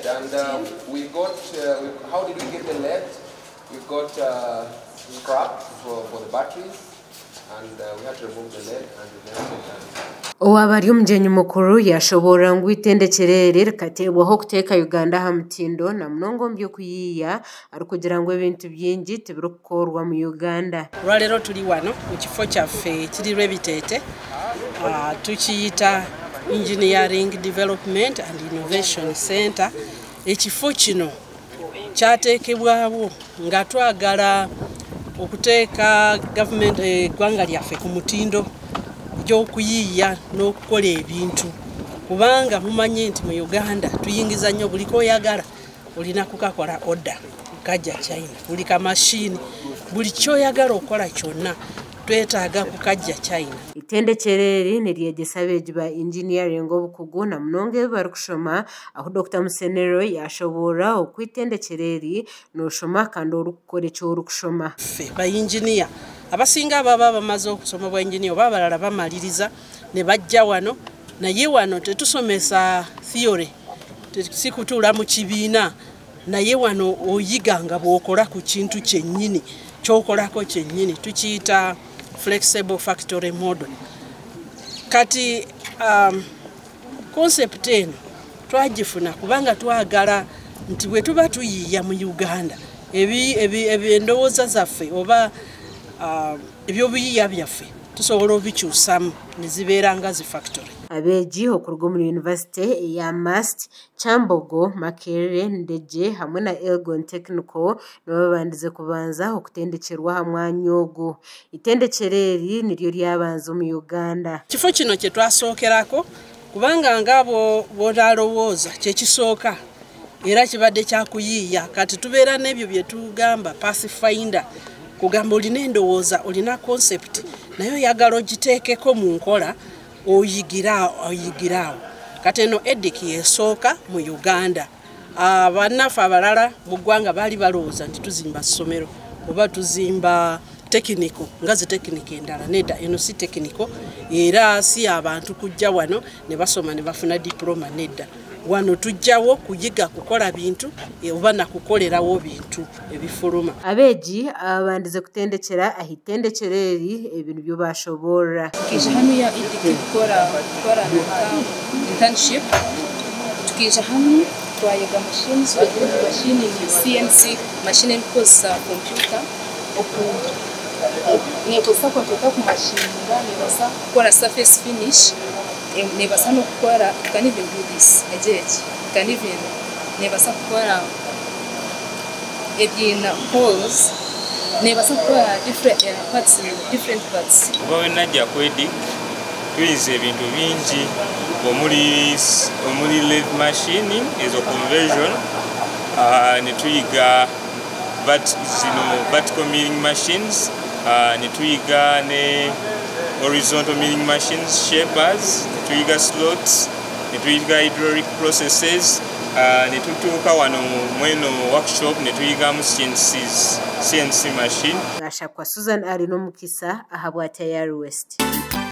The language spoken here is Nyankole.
And we got, we, how did we get the lead? We got scrap for the batteries, and we had to remove the lead and we melted and Owaaba ari omugyenyi mukuru yashoboorora ngu eitendekyero eri rikateebwaho kuteeka Uganda aha mutindo na munonga omu by'okuyiiya arikugira ngu ebintu bingi tibirikukorwa mu Uganda. Olwaleero tuli wano mu kifo kyaffe ekiri Lwebiteete, tukiyita Engineering Development and Innovation Center. Ekifo kino kyateekebwawo nga twagala okuteeka gavumenti eggwanga lyaffe ku mutindo gy'okuyiiya n'okukola ebintu, kubanga mumanyi nti mu Uganda tuyingiza nnyo buli k'oyagala olina kukakola order kajja China, buli kamashini, buli ky'oyagala okukola kyonna twetaaga kukajja China. Eitendekyero eri niryegyesa abeegi ba engineering obukugu na munonga ebi barikushoma ahu Dr. Musenero yashoboorora oku eitendekyero eri nooshoma kandi orikukora eki orikushoma. Ffe bayinginiya abasinga baba bamaze okusoma bwa engineer oba abalala bamaliriza ne bajja wano, naye wano tetusomesa theory, si kutuula mu kibiina, naye wano oyiga nga bw'okola ku kintu kyennyini ky'okolako kyennyini, tukiyita flexible factory model. Kati concept eno twagifuna kubanga twagala nti bwe tuba tuyiiya mu Uganda endowooza zaffe oba ebyobuyiiya byaffe tusobola obikyusamu ne zibeera nga zi factory. Abeegi okuruga omuri yunivasite eya MUST, Kyambogo, Makerere, Ndejje hamwe na Elgon Technical nibo babandize kubanza okutendekyerwa aha mwanya ogu. Eitendekyero eri niryo ryabanza omu Uganda. Kifo kino kye twasookerako kubanga nga bw'onalowooza kye kisooka era kibadde kyakuyiiya. Kati tubeera n'ebyo bye tugamba pathfinder, kugamba olina endowooza, olina concept, naye oyagala ogiteekeko mu nkola oyigiraawo. Kati eno EDIC yesooka mu Uganda. Bannaffe abalala mu ggwanga baali balowooza nti tuzimba ssomero oba tuzimba tekiniko nga zi tekiniko endala. Nedda, eno si tekiniko, era si abantu kujja wano ne basoma ne bafuna diploma. Nedda, wano tujjawo kuyiga kukola bintu oba nakukolerawo bintu ebifuluma. Abeegi ababandize kutendekyera aha itendekyero eri ebi nibyo bashoboorora. Tukaija hanu ya EDIC kukora internship, tukaija hanu twayega machines, twayega machine ni CNC machine erikukozesa computer, neekozesa computer kumashininga, neebaasa kukora surface finish, neebaasa n'okukora, you can even do this egi, you can even, neebaasa kukora ebiina holes, neebaasa kukora different parts, different parts. Kuva we najja ku EDIC tuyize ebintu bingi omuli lathe machine ezo conversion, ne tuyiga zino vertical milling machines, ne tuyiga ne horizontal milling machines, shapers, ne tuyiga slots, ne tuyiga hydraulic processes, ne tutuuka wano mweno workshop ne tuyigamu CNC machine. Gashakwa Susan ari n'omukisa ahabwa Tayari West.